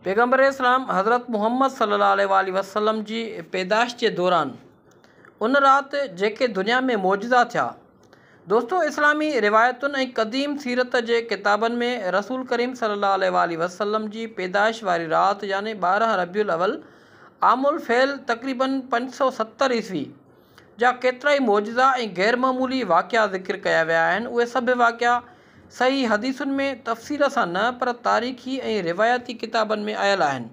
پيغمبر اسلام حضرت محمد صلي الله عليه واٰله وسلم جي پيدائش جي دوران ان رات جيڪي دنيا ۾ معجزا ٿيا. دوستو اسلامي روايتن ۽ قديم سيرت جي ڪتابن ۾ رسول ڪريم صلي الله عليه واٰله وسلم جي پيدائش واري رات يعني 12 ربيع الاول عام الفيل تقريباً 570 عيسوي جا ڪيترائي معجزا ۽ غير معمولي واقعا ذڪر ڪيا ويا آهن. اهي سڀ واقعا صحيح حديثن ۾ تفصيل سان نه پر تاريخي ۽ روايتي ڪتابن ۾ آيل آهن.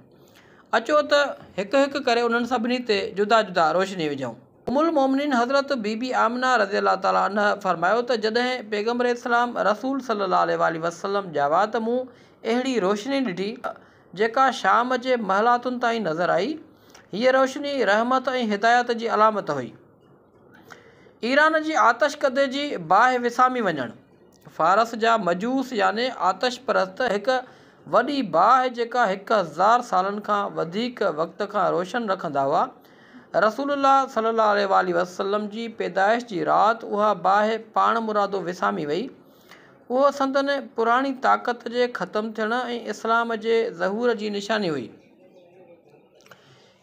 اچو ته هڪ هڪ ڪري انهن سڀني تي جدا جدا روشني وجهون. ام المومنين حضرت بي بي آمنه رضي الله تعالٰي عنها فرمايو ته جڏهن پيغمبر اسلام رسول صلي الله عليه واٰله وسلم ڄاوا ته مون اهڙي روشني ڏٺي جيڪا شام جي محلاتن تائين نظر آئي. هيء روشني رحمت ۽ هدايت جي علامت هئي. ايران جي آتشڪدي جي باهه وسامي وڃڻ. فارس جا مجوس يعني آتش پرست هڪ وڏي باهه جيڪا 1000 سالن کان وڌيڪ وقت کان روشن رکندا هئا، رسول الله صلي الله عليه واٰله وسلم جي پيدائش جي رات اها باهه پاڻمرادو وسامي وئي. اهو سندن پراڻي طاقت جي ختم ٿيڻ ۽ اسلام جي ظهور جي نشاني هئي.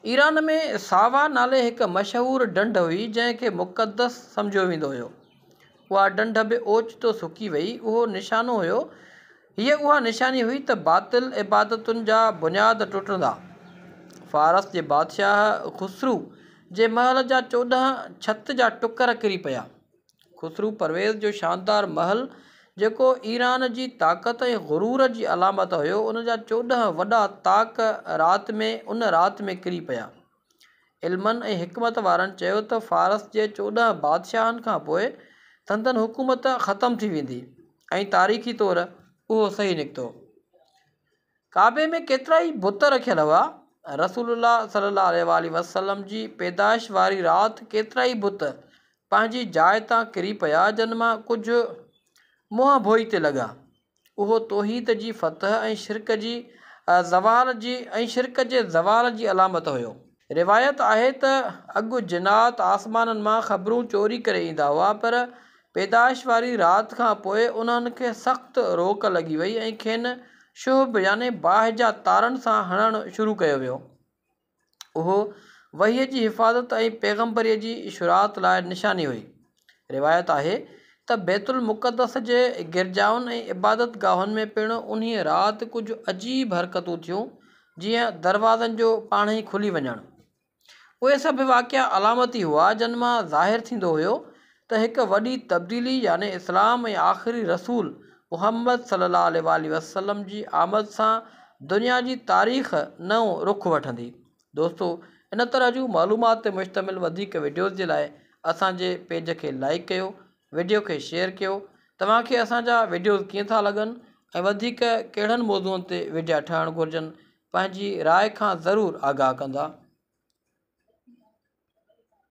ايران ۾ ساوا نالي هڪ مشهور ڍنڍ هئي، جنهن کي مقدس سمجهيو ويندو هيو. اها ڍنڍ به اوچتو سڪي وئي. اهو نشانو هيو. هيء اها نشاني هئي ته باطل عبادتن جا بنياد ٽٽندا. فارس جي بادشاهه خسرو جي محل جا 14 ڇت جا ٽڪر ڪري پيا. خسرو پرويز جو شاندار محل جيڪو ايران جي طاقت ۽ غرور جي علامت هيو، ان جا 14 وڏا طاق رات ۾ ان رات ۾ ڪري پيا. علمن ۽ حڪمت وارن چيو ته فارس جي 14 بادشاهن کان پوء سندن حڪومت ختم ٿي ويندي ۽ تاريخي طور اهو صحيح نڪتو. ڪعبي ۾ ڪيترائي بت رکيل هئا. رسول الله صلي الله عليه واٰله وسلم جي پيدائش واري رات ڪيترائي بت پنهنجي جاء تان ڪري پيا، جن مان ڪجهه منهن ڀوئي تي لڳا. اهو توحيد جي فتح ۽ شرڪ جي زوال جي ۽ شرڪ جي زوال جي علامت هيو. روايت آهي ته اڳ جنات آسمانن مان خبرون چوري ڪري ايندا هئا پر پيدائش واري رات کان پوء انهن کي سخت روڪ لڳي وئي ۽ کين شهب يعني باهه جا تارن سان هڻڻ شروع ڪيو ويو. اهو وحي جي حفاظت ۽ پيغمبريء جي شروعات لاء نشاني هئي. روايت آهي ته بيت المقدس جي گرجائن ۽ عبادت گاهن ۾ پڻ انهيء رات ڪجهه عجيب حرڪتون ٿيون جيئن دروازن جو پاڻهي کلي وڃڻ. اهي سڀ واقعا علامتي هئا، جن مان ظاهر ٿيندو هيو ته هڪ وڏي تبديلي يعني اسلام ۽ آخري رسول محمد صلي الله عليه واٰله وسلم جي آمد سان دنيا جي تاريخ نئون رخ وٺندي. دوستو ان طرح جون معلومات تي مشتمل وڌيڪ وڊيوز جي لاء اسان جي پيج کي لائيڪ ڪيو، وڊيو کي شيئر ڪيو، توهان کي اسان جا وڊيوز ڪيئن ٿا لڳن ۽ وڌيڪ ڪهڙن موضوعن تي وڊيا ٺهڻ گهرجن پنهنجي راء کان ضرور آگاهه ڪندا.